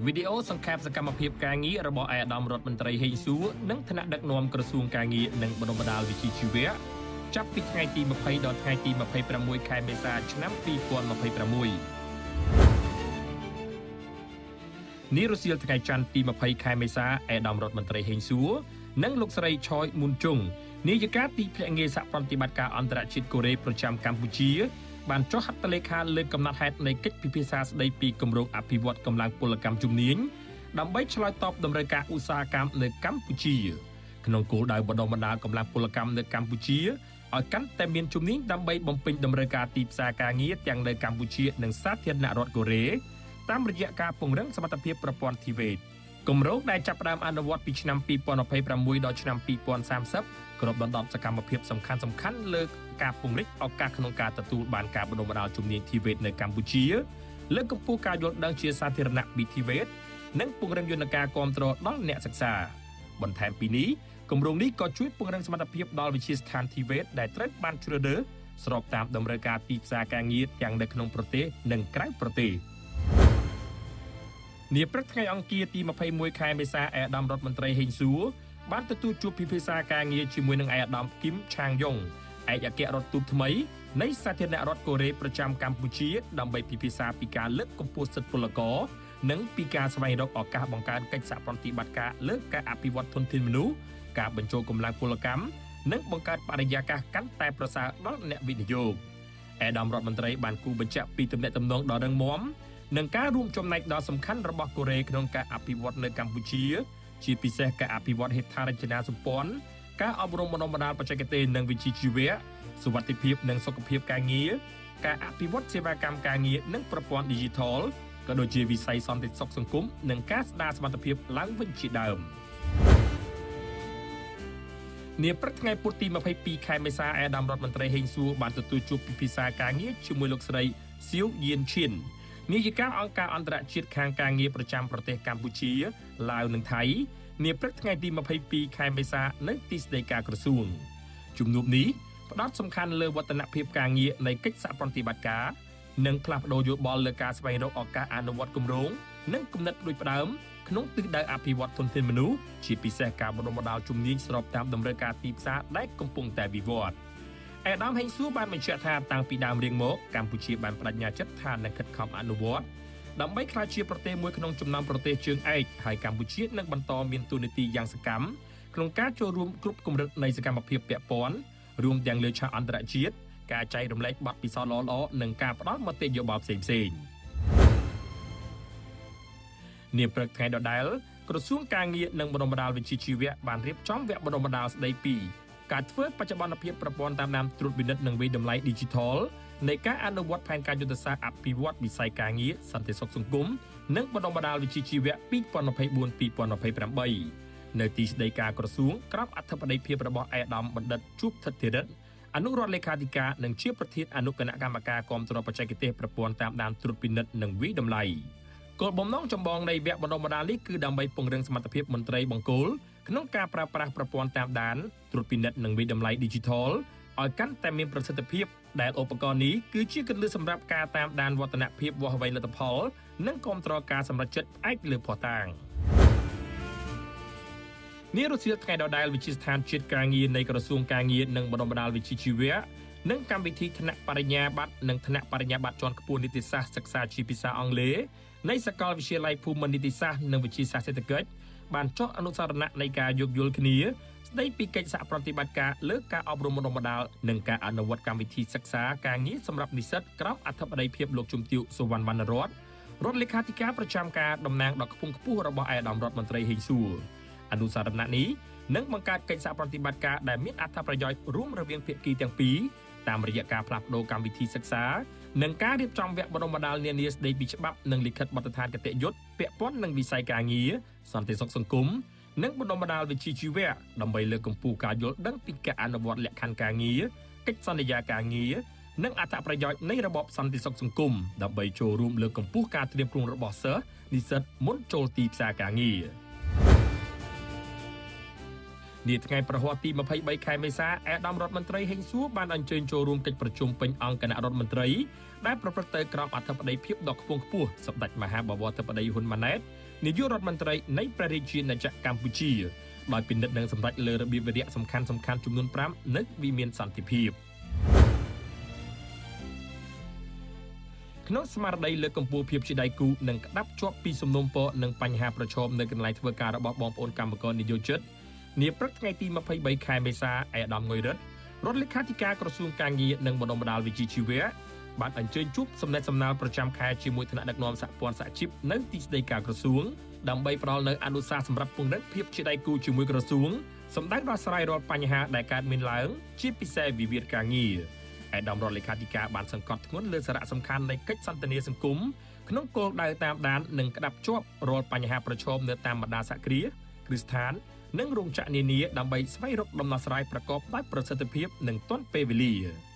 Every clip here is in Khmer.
វីដេអូសង្ខេបសកម្មភាពការងាររបស់ឯកឧត្តមរដ្ឋមន្ត្រីហេងសួរនិងថ្នាក់ដឹកនាំក្រសួងការងារនិងបណ្ដុះបណ្ដាលវិជ្ជាជីវៈចាប់ពីថ្ងៃទី20ដល់ថ្ងៃទី26ខែមេសាឆ្នាំ2026នេះរសៀលថ្ងៃច័ន្ទទី20ខែមេសាឯកឧត្តមរដ្ឋមន្ត្រីហេងសួរនិងលោកស្រីឆយមុនជុងនាយិកាទីភ្នាក់ងារសហប្រតិបត្តិការអន្តរជាតិកូរ៉េប្រចាំកម្ពុជាបានចុះហត្ថលេខាលើកំណត់ហេតុនៃកិច្ចពិភាក្សាស្ដីពីគម្រោងអភិវឌ្ឍកម្លាំងពលកម្មជំនាញដើម្បីឆ្លើយតបតម្រូវការឧស្សាហកម្មនៅកម្ពុជាក្នុងគោលដៅបណ្ដុះបណ្ដាលកម្លាំងពលកម្មនៅកម្ពុជាឲ្យកាន់តែមានជំនាញដើម្បីបំពេញតម្រូវការទីផ្សារការងារទាំងនៅកម្ពុជានិងសាធារណរដ្ឋកូរ៉េតាមរយៈការពង្រឹងសមត្ថភាពប្រព័ន្ធ TVET គម្រោងដែលចាប់ផ្ដើមអនុវត្តពីឆ្នាំ2026ដល់ឆ្នាំ2030គ្របដណ្ដប់សកម្មភាពសំខាន់ៗលើការពង្រីកឱកាសក្នុងការទទួលបានការបណ្ដុះបណ្ដាលជំនាញ TVET នៅកម្ពុជាលើកកម្ពស់ការយល់ដឹងជាសាធារណៈពី TVET និងពង្រឹងយន្តការគាំទ្រដល់អ្នកសិក្សាបន្ថែមពីនេះគម្រោងនេះក៏ជួយពង្រឹងសមត្ថភាពដល់វិទ្យាស្ថាន TVET ដែលត្រូវបានជ្រើសរើសស្របតាមតម្រូវការទីផ្សារការងារទាំងនៅក្នុងប្រទេសនិងក្រៅប្រទេសនាព្រឹកថ្ងៃអង្គារទី21ខែមេសាឯកឧត្តមរដ្ឋមន្ត្រីហេងសួរបានទទួលជួបពិភាក្សាការងារជាមួយនឹងឯកឧត្តមគឹមឆាងយ៉ុងឯកអគ្គរដ្ឋទូតថ្មីនៃសាធារណរដ្ឋកូរ៉េប្រចាំកម្ពុជាដើម្បីពិភាក្សាពីការលើកកម្ពស់សិទ្ធិពលករនិងពីការស្វែងរកឱកាសបង្កើនកិច្ចសហប្រតិបត្តិការលើការអភិវឌ្ឍធនធានមនុស្សការបញ្ចូលកម្លាំងពលកម្មនិងបង្កើតបរិយាកាសកាន់តែប្រសើរដល់អ្នកវិនិយោគឯកឧត្តមរដ្ឋមន្ត្រីបានគូបញ្ជាក់ពីទំនាក់ទំនងដ៏រឹងមាំនិងការរួមចំណែកដ៏សំខាន់របស់កូរ៉េក្នុងការអភិវឌ្ឍនៅកម្ពុជាជាពិសេសការអភិវឌ្ឍហេដ្ឋារចនាសម្ព័ន្ធការអប់រំបណ្ដុះបណ្ដាលបច្ចេកទេសនិងវិជ្ជាជីវៈសុវត្ថិភាពនិងសុខភាពការងារការអភិវឌ្ឍសេវាកម្មការងារនិងប្រព័ន្ធ Digital ក៏ដូចជាវិស័យសន្តិសុខសង្គមនិងការស្ដារសមត្ថភាពឡើងវិញជាដើមនាព្រឹកថ្ងៃពុធទី22ខែមេសាឯកឧត្តមរដ្ឋមន្ត្រីហេងសួរបានទទួលជួបពិភាក្សាការងារជាមួយលោកស្រីសៀវយៀនឈៀននាយិកាអង្គការអន្តរជាតិខាងការងារប្រចាំប្រទេសកម្ពុជាឡាវនិងថៃនាព្រឹកថ្ងៃទី22ខែមេសានៅទីស្តីការក្រសួងជំនួបនេះផ្ដោតសំខាន់លើវឌ្ឍនភាពការងារនៃកិច្ចសហប្រតិបត្តិការនិងផ្លាស់ប្ដូរយោបល់លើការស្វែងរកឱកាសអនុវត្តគម្រោងនិងគំនិតផ្ដួចផ្ដើមក្នុងទិសដៅអភិវឌ្ឍធនធានមនុស្សជាពិសេសការបណ្ដុះបណ្ដាលជំនាញស្របតាមតម្រូវការទីផ្សារដែលកំពុងតែវិវត្តឯកឧត្តមហេងសួរបានបញ្ជាក់ថាតាំងពីដើមរៀងមកកម្ពុជាបានប្តេជ្ញាចិត្តថានឹងខិតខំអនុវត្តដើម្បីក្លាយជាប្រទេសមួយក្នុងចំណោមប្រទេសជើងឯកហើយកម្ពុជានឹងបន្តមានតួនាទីយ៉ាងសកម្មក្នុងការចូលរួមគ្រប់កម្រិតនៃសកម្មភាពពាក់ព័ន្ធរួមទាំងលើឆាកអន្តរជាតិការចែករំលែកបទពិសោធន៍ល្អៗនិងការផ្ដល់មតិយោបល់ផ្សេងៗនាព្រឹកថ្ងៃដដែលក្រសួងការងារនិងបណ្ដុះបណ្ដាលវិជ្ជាជីវៈបានរៀបចំវគ្គបណ្ដុះបណ្ដាលស្ដីពីការធ្វើបច្ចុប្បន្នភាពប្រព័ន្ធតាមដានត្រួតពិនិត្យនិងវាយតម្លៃ Digital នៃការអនុវត្តផែនការយុទ្ធសាស្ត្រអភិវឌ្ឍវិស័យការងារសន្តិសុខសង្គមនិងបណ្ដុះបណ្ដាលវិជ្ជាជីវៈ2024-2028នៅទីស្តីការក្រសួងក្រោមអធិបតីភាពរបស់ឯកឧត្តមបណ្ឌិតជួបថិតធិរិទ្ធអនុរដ្ឋលេខាធិការនិងជាប្រធានអនុគណៈកម្មការគាំទ្របច្ចេកទេសប្រព័ន្ធតាមដានត្រួតពិនិត្យនិងវាយតម្លៃគោលបំណងចម្បងនៃវគ្គបណ្ដុះបណ្ដាលនេះគឺដើម្បីពង្រឹងសមត្ថភាពមន្ត្រីបង្គោលក្នុងការប្រើប្រាស់ប្រព័ន្ធតាមដានត្រួតពិនិត្យនិងវាយតម្លៃ Digital ឲ្យកាន់តែមានប្រសិទ្ធភាពដែលឧបករណ៍នេះគឺជាគន្លឹះសម្រាប់ការតាមដានវឌ្ឍនភាពវាស់វែងលទ្ធផលនិងគាំទ្រការសម្រេចចិត្តផ្អែកលើភស្តុតាងនារសៀលថ្ងៃដដែលវិទ្យាស្ថានជាតិការងារនៃក្រសួងការងារនិងបណ្ដុះបណ្ដាលវិជ្ជាជីវៈនិងកម្មវិធីថ្នាក់បរិញ្ញាបត្រនិងថ្នាក់បរិញ្ញាបត្រជាន់ខ្ពស់នីតិសាស្ត្រសិក្សាជាភាសាអង់គ្លេសនៃសាកលវិទ្យាល័យភូមិន្ទនីតិសាស្ត្រនិងវិទ្យាសាស្ត្រសេដ្ឋកិច្ចបានចុះអនុស្សរណៈនៃការយោគយល់គ្នាស្ដីពីកិច្ចសហប្រតិបត្តិការលើការអប់រំបណ្ដុះបណ្ដាលនិងការអនុវត្តកម្មវិធីសិក្សាការងារសម្រាប់និស្សិតក្រោមអធិបតីភាពលោកជំទាវសុវណ្ណវណ្ណរតរដ្ឋលេខាធិការប្រចាំការតំណាងដ៏ខ្ពង់ខ្ពស់របស់ឯកឧត្តមរដ្ឋមន្ត្រីហេងសួរអនុស្សរណៈនេះនឹងបង្កើតកិច្ចសហប្រតិបត្តិការដែលមានអត្ថប្រយោជន៍រួមរវាងភាគីទាំងពីរតាមរយៈការផ្លាស់ប្តូរកម្មវិធីសិក្សានិងការរៀបចំវគ្គបណ្ដុះបណ្ដាលនានាស្ដីពីច្បាប់និងលិខិតបទដ្ឋានគតិយុត្តពាក់ព័ន្ធនឹងវិស័យការងារសន្តិសុខសង្គមនិងបណ្ដុះបណ្ដាលវិជ្ជាជីវៈដើម្បីលើកកម្ពស់ការយល់ដឹងពីការអនុវត្តលក្ខខណ្ឌការងារកិច្ចសន្យាការងារនិងអត្ថប្រយោជន៍នៃរបបសន្តិសុខសង្គមដើម្បីចូលរួមលើកកម្ពស់ការត្រៀមខ្លួនរបស់សិស្សនិស្សិតមុនចូលទីផ្សារការងារនាថ្ងៃប្រហ័សទី23ខែមេសាឯកឧត្តមរដ្ឋមន្ត្រីហេងសួរបានអញ្ជើញចូលរួមកិច្ចប្រជុំពេញអង្គគណៈរដ្ឋមន្ត្រីដែលប្រព្រឹត្តទៅក្រោមអធិបតីភាពដ៏ខ្ពង់ខ្ពស់សម្ដេចមហាបវរធិបតីហ៊ុនម៉ាណែត នាយករដ្ឋមន្ត្រីនៃព្រះរាជាណាចក្រកម្ពុជាដោយពិនិត្យនិងសម្រេចលើរបៀបវារៈសំខាន់ៗចំនួន5នៅវិមានសន្តិភាព។ ក្នុងស្មារតីលើកកម្ពស់ភាពជាដៃគូនិងក្តាប់ជាប់ពីសំណូមពរនិងបញ្ហាប្រឈមនៅកន្លែងធ្វើការរបស់បងប្អូនកម្មករនិយោជិតនាព្រឹកថ្ងៃទី23ខែមេសាឯកឧត្តមងុយរិទ្ធរដ្ឋលេខាធិការក្រសួងការងារនិងបណ្ដុះបណ្ដាលវិជ្ជាជីវៈបានអញ្ជើញជួបសំណេះសំណាលប្រចាំខែជាមួយថ្នាក់ដឹកនាំសហព័ន្ធសហជីពនៅទីស្តីការក្រសួងដើម្បីផ្ដល់នូវអនុសាសន៍សម្រាប់ពង្រឹងភាពជាដៃគូជាមួយក្រសួងសម្ដៅដោះស្រាយរាល់បញ្ហាដែលកើតមានឡើងជាពិសេសវិវាទការងារ។ ឯកឧត្តមរដ្ឋលេខាធិការបានសង្កត់ធ្ងន់លើសារៈសំខាន់នៃកិច្ចសន្ទនាសង្គមក្នុងគោលដៅតាមដាននិងក្តាប់ជាប់រាល់បញ្ហាប្រឈមនៅតាមបណ្ដាសហគ្រាសគ្រឹះស្ថាននិងរោងចក្រនានាដើម្បីស្វែងរកដំណោះស្រាយប្រកបដោយប្រសិទ្ធភាពនិងទាន់ពេលវេលា។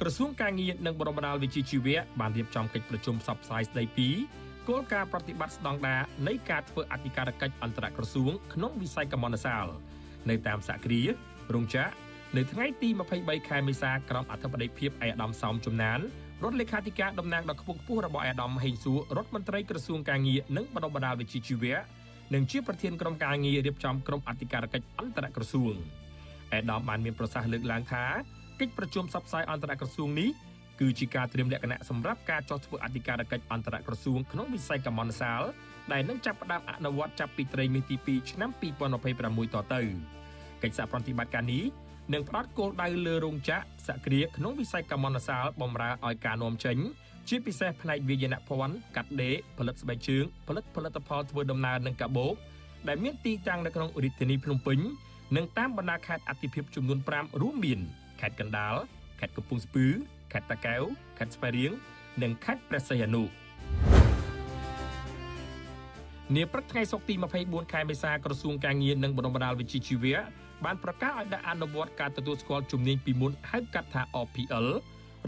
ក្រសួងការងារនិងបណ្ដុះបណ្ដាលវិជ្ជាជីវៈបានរៀបចំកិច្ចប្រជុំផ្សព្វផ្សាយស្ដីពីគោលការណ៍ប្រតិបត្តិស្តង់ដារនៃការធ្វើអធិការកិច្ចអន្តរក្រសួងក្នុងវិស័យកម្មន្តសាលនៅតាមសហគ្រាសរោងចក្រនៅថ្ងៃទី23ខែមេសាក្រោមអធិបតីភាពឯកឧត្តមសោមចំណានរដ្ឋលេខាធិការតំណាងដ៏ខ្ពង់ខ្ពស់របស់ឯកឧត្តមហេងសួររដ្ឋមន្ត្រីក្រសួងការងារនិងបណ្ដុះបណ្ដាលវិជ្ជាជីវៈនិងជាប្រធានក្រុមការងាររៀបចំក្រុមអធិការកិច្ចអន្តរក្រសួងឯកឧត្តមបានមានប្រសាសន៍លើកឡើងថាកិច្ចប្រជុំផ្សព្វផ្សាយអន្តរក្រសួងនេះគឺជាការត្រៀមលក្ខណៈសម្រាប់ការចុះធ្វើអធិការកិច្ចអន្តរក្រសួងក្នុងវិស័យកម្មន្តសាលដែលនឹងចាប់ផ្ដើមអនុវត្តចាប់ពីត្រីមាសទី2ឆ្នាំ2026តទៅ។ កិច្ចសហប្រតិបត្តិការនេះនឹងផ្ដោតគោលដៅលើរោងចក្រសហគ្រាសក្នុងវិស័យកម្មន្តសាលបម្រើឲ្យការនាំចេញជាពិសេសផ្នែកវាយនភ័ណ្ឌកាត់ដេរផលិតស្បែកជើងផលិតផលិតផលធ្វើដំណើរនិងកាបូបដែលមានទីតាំងនៅក្នុងរាជធានីភ្នំពេញនិងតាមបណ្ដាខេត្តអាទិភាពចំនួន5រួមមានខេត្តកណ្ដាលខេត្តកំពង់ស្ពឺខេត្តតាកែវខេត្តស្វាយរៀងនិងខេត្តព្រះសីហនុ។ នាព្រឹកថ្ងៃសុក្រទី24ខែមេសាក្រសួងការងារនិងបណ្ដុះបណ្ដាលវិជ្ជាជីវៈបានប្រកាសឲ្យដាក់អនុវត្តការទទួលស្គាល់ជំនាញពីមុនហៅកាត់ថា OPL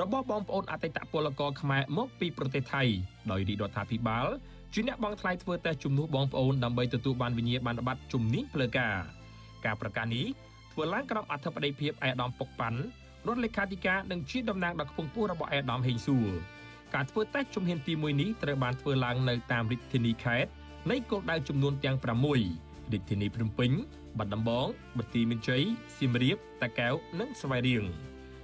របស់បងប្អូនអតីតពលករខ្មែរមកពីប្រទេសថៃដោយរាជរដ្ឋាភិបាលជាអ្នកបង់ថ្លៃធ្វើតេស្តជំនួសបងប្អូនដើម្បីទទួលបានវិញ្ញាបនបត្រជំនាញផ្លូវការ។ ការប្រកាសនេះធ្វើឡើងក្រោមអធិបតីភាពឯកឧត្តមពុកប៉ាន់រដ្ឋលេខាធិការនិងជាតំណាងដ៏ខ្ពង់ខ្ពស់របស់ឯកឧត្តមហេងសួរ។ ការធ្វើតេស្តជំហានទី1នេះត្រូវបានធ្វើឡើងនៅតាមរាជធានីខេត្តនៃគោលដៅចំនួនទាំង6រាជធានីភ្នំពេញបាត់ដំបងបន្ទាយមានជ័យសៀមរាបតាកែវនិងស្វាយរៀង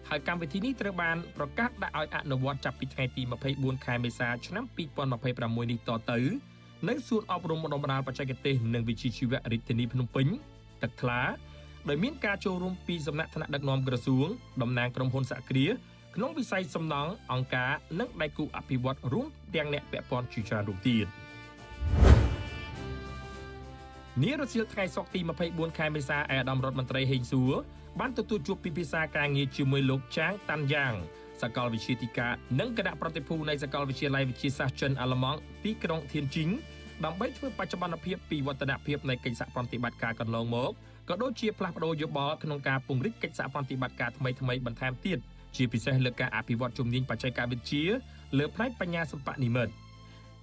ហើយកម្មវិធីនេះត្រូវបានប្រកាសដាក់ឲ្យអនុវត្តចាប់ពីថ្ងៃទី24ខែមេសាឆ្នាំ2026នេះតទៅនៅសួនអប់រំបណ្ដុះបណ្ដាលបច្ចេកទេសនិងវិជ្ជាជីវៈរាជធានីភ្នំពេញទឹកថ្លាដោយមានការចូលរួមពីសំណាក់ថ្នាក់ដឹកនាំក្រសួងតំណាងក្រុមហ៊ុនសហគ្រាសក្នុងវិស័យសំណង់អង្គការនិងដៃគូអភិវឌ្ឍរួមទាំងអ្នកពាក់ព័ន្ធជាច្រើនរូបទៀត។ នារសៀលថ្ងៃសុក្រទី24ខែមេសាឯកឧត្តមរដ្ឋមន្ត្រីហេងសួរបានទទួលជួបពិភាក្សាការងារជាមួយលោកចាងតាន់យ៉ាងសាកលវិទ្យាធិការនិងគណៈប្រតិភូនៃសាកលវិទ្យាល័យវិទ្យាសាស្ត្រចិនអាល្លឺម៉ង់ទីក្រុងធានជីងដើម្បីធ្វើបច្ចុប្បន្នភាពពីវឌ្ឍនភាពនៃកិច្ចសហប្រតិបត្តិការកន្លងមកក៏ដូចជាផ្លាស់ប្ដូរយោបល់ក្នុងការពង្រីកកិច្ចសហប្រតិបត្តិការថ្មីៗបន្ថែមទៀតជាពិសេសលើការអភិវឌ្ឍជំនាញបច្ចេកវិទ្យាលើផ្នែកបញ្ញាសិប្បនិម្មិត។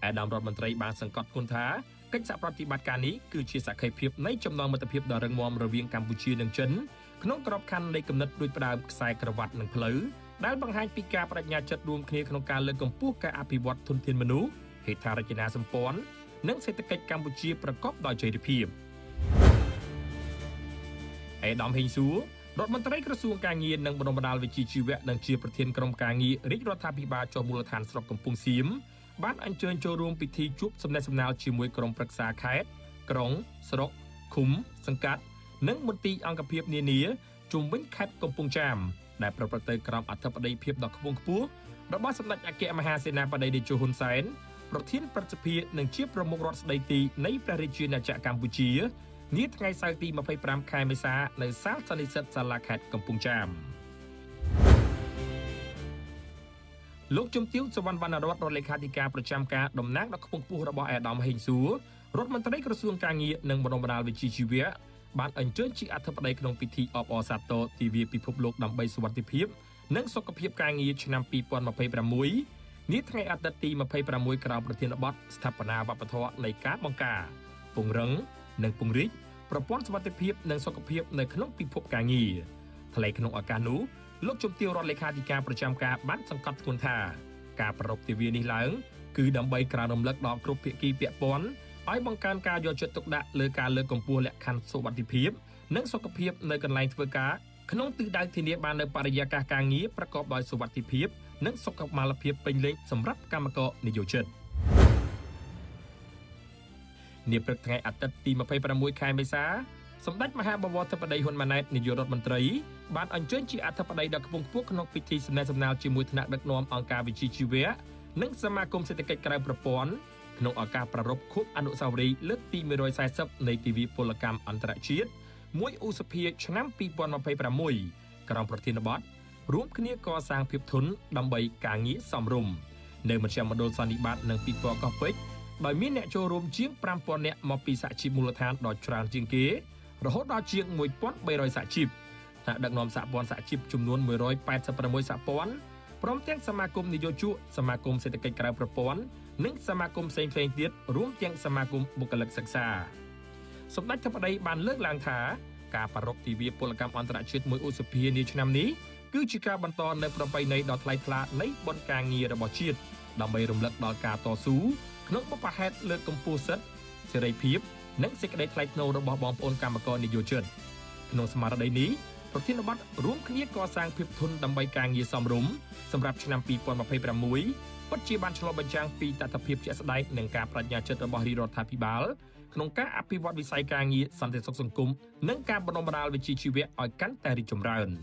ឯកឧត្តមរដ្ឋមន្ត្រីបានសង្កត់ធ្ងន់ថាកិច្ចសហប្រតិបត្តិការនេះគឺជាសក្ខីភាពនៃចំណងមិត្តភាពដ៏រឹងមាំរវាងកម្ពុជានិងចិនក្នុងក្របខ័ណ្ឌនៃគំនិតដូចផ្ដើមខ្សែក្រវ៉ាត់និងផ្លូវដែលបង្ហាញពីការបដិញ្ញាចិត្តរួមគ្នាក្នុងការលើកកម្ពស់ការអភិវឌ្ឍធនធានមនុស្សហេដ្ឋារចនាសម្ព័ន្ធនិងសេដ្ឋកិច្ចកម្ពុជាប្រកបដោយចីរភាព។ ឯកឧត្តមហេងសួររដ្ឋមន្ត្រីក្រសួងការងារនិងបណ្ដុះបណ្ដាលវិជ្ជាជីវៈនិងជាប្រធានក្រុមការងាររាជរដ្ឋាភិបាលចុះមូលដ្ឋានស្រុកកំពង់សៀមបានអញ្ជើញចូលរួមពិធីជួបសំណេះសំណាលជាមួយក្រុមប្រឹក្សាខេត្តក្រុងស្រុកឃុំសង្កាត់និងមន្ទីរអង្គភាពនានាជុំវិញខេត្តកំពង់ចាមដែលប្រព្រឹត្តទៅក្រោមអធិបតីភាពដ៏ខ្ពង់ខ្ពស់របស់សម្ដេចអគ្គមហាសេនាបតីតេជោហ៊ុនសែនប្រធានព្រឹទ្ធសភានិងជាប្រមុខរដ្ឋស្ដីទីនៃព្រះរាជាណាចក្រកម្ពុជានាថ្ងៃសៅរ៍ទី25ខែមេសានៅសាលសន្និសីទសាលាខេត្តកំពង់ចាម។ លោកជំទាវសវណ្ណវណ្ណរដ្ឋរដ្ឋលេខាធិការប្រចាំការតំណាងដ៏ខ្ពង់ខ្ពស់របស់ឯកឧត្តមហេងសួររដ្ឋមន្ត្រីក្រសួងការងារនិងបណ្ដុះបណ្ដាលវិជ្ជាជីវៈបានអញ្ជើញជាអធិបតីក្នុងពិធីអបអរសាទរទិវាពិភពលោកដើម្បីសុវត្ថិភាពនិងសុខភាពការងារឆ្នាំ2026នាថ្ងៃអាទិត្យទី26ក្រោមប្រធានបទស្ថាបនាវប្បធម៌នៃការបង្ការពង្រឹងនិងពង្រីកប្រព័ន្ធសុវត្ថិភាពនិងសុខភាពនៅក្នុងពិភពការងារ។ ថ្លែងក្នុងឱកាសនោះលោកជំទាវរដ្ឋលេខាធិការប្រចាំការបានសង្កត់ធ្ងន់ថាការប្រារព្ធទិវានេះឡើង គឺដើម្បីក្រើនរំលឹកដល់គ្រប់ភាគីពាក់ព័ន្ធឲ្យបង្កើនការយកចិត្តទុកដាក់លើការលើកកម្ពស់លក្ខខណ្ឌសុវត្ថិភាពនិងសុខភាពនៅកន្លែងធ្វើការក្នុងទិសដៅធានាបាននូវបរិយាកាសការងារប្រកបដោយសុវត្ថិភាពនិងសុខុមាលភាពពេញលេញសម្រាប់កម្មករនិយោជិត។ នាព្រឹកថ្ងៃអាទិត្យទី26ខែមេសាសម្ដេចមហាបវរធិបតីហ៊ុនម៉ាណែតនាយករដ្ឋមន្ត្រីបានអញ្ជើញជាអធិបតីដ៏ខ្ពង់ខ្ពស់ក្នុងពិធីសំណេះសំណាលជាមួយថ្នាក់ដឹកនាំអង្គការវិជ្ជាជីវៈនិងសមាគមសេដ្ឋកិច្ចក្រៅប្រព័ន្ធក្នុងឱកាសប្រារព្ធខួបអនុស្សាវរីយ៍លើកទី140នៃទិវាពលកម្មអន្តរជាតិ1ឧសភាឆ្នាំ2026ក្រោមប្រធានបទរួមគ្នាកសាងភាពធន់ដើម្បីការងារសមរម្យនៅមជ្ឈមណ្ឌលសន្និបាតនិងពិព័រណ៍កោះពេជ្រដោយមានអ្នកចូលរួមជាង5000នាក់មកពីសហជីពមូលដ្ឋានដ៏ច្រើនជាងគេរហូតដល់ជាង1300សហជីពថ្នាក់ដឹកនាំសហព័ន្ធសហជីពចំនួន186សហព័ន្ធព្រមទាំងសមាគមនិយោជកសមាគមសេដ្ឋកិច្ចក្រៅប្រព័ន្ធនិងសមាគមផ្សេងៗទៀតរួមទាំងសមាគមបុគ្គលិកសិក្សា។ សម្ដេចធិបតីបានលើកឡើងថាការប្រារព្ធទិវាពលកម្មអន្តរជាតិ1ឧសភានាឆ្នាំនេះគឺជាការបន្តនូវប្រពៃណីដ៏ថ្លៃថ្លានៃបុណ្យការងាររបស់ជាតិដើម្បីរំលឹកដល់ការតស៊ូក្នុងបុព្វហេតុលើកកម្ពស់សិទ្ធិសេរីភាពនិងសេចក្តីថ្លៃថ្នូររបស់បងប្អូនកម្មករនិយោជិត។ ក្នុងស្មារតីនេះប្រធានបទរួមគ្នាកសាងភាពធន់ដើម្បីការងារសមរម្យសម្រាប់ឆ្នាំ2026ពិតជាបានឆ្លុះបញ្ចាំងពីតថភាពជាក់ស្ដែងនិងការបដិញ្ញាចិត្តរបស់រាជរដ្ឋាភិបាលក្នុងការអភិវឌ្ឍវិស័យការងារសន្តិសុខសង្គមនិងការបណ្ដុះបណ្ដាលវិជ្ជាជីវៈឲ្យកាន់តែរីកចម្រើន។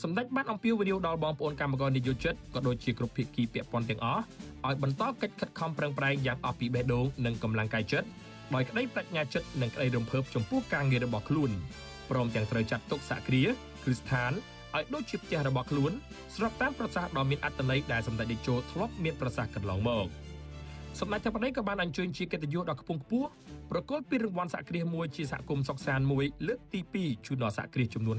សម្ដេចបានអំពាវនាវដល់បងប្អូនកម្មករនិយោជិតក៏ដូចជាគ្រប់ភាគីពាក់ព័ន្ធទាំងអស់ឲ្យបន្តកិច្ចខិតខំប្រឹងប្រែងយ៉ាងអស់ពីបេះដូងនិងកម្លាំងកាយចិត្តដោយក្តីប្រាជ្ញាចិត្តនិងក្តីរំភើបចំពោះការងាររបស់ខ្លួនព្រមទាំងត្រូវចាត់ទុកសហគ្រាសគ្រឹះស្ថានឲ្យដូចជាផ្ទះរបស់ខ្លួនស្របតាមប្រសាសន៍ដ៏មានអត្ថន័យដែលសម្ដេចតេជោធ្លាប់មានប្រសាសន៍កន្លងមក។ សម្ដេចធិបតីក៏បានអញ្ជើញជាកិត្តិយសដ៏ខ្ពង់ខ្ពស់ប្រគល់ពានរង្វាន់សហគ្រាសមួយជាសហគមន៍សុខសាន្តមួយលើកទី2ជូនដល់សហគ្រាសចំនួន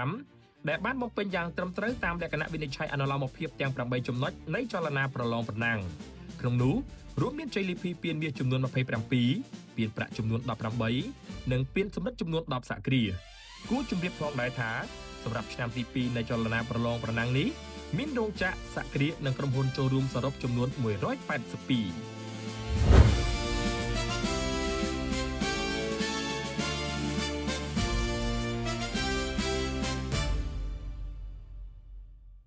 55ដែលបានបំពេញយ៉ាងត្រឹមត្រូវតាមលក្ខណៈវិនិច្ឆ័យអនុលោមភាពទាំង8ចំណុចនៃចលនាប្រឡងប្រណាំងក្នុងនោះរួមមានជ័យលាភីពានមាសចំនួន27ពានប្រាក់ចំនួន18និងពានសំរឹទ្ធចំនួន10សហគ្រាស។ គួរជម្រាបផងដែរថាសម្រាប់ឆ្នាំទី2នៃចលនាប្រឡងប្រណាំងនេះមានរោងចក្រសហគ្រាសនិងក្រុមហ៊ុនចូលរួមសរុបចំនួន182។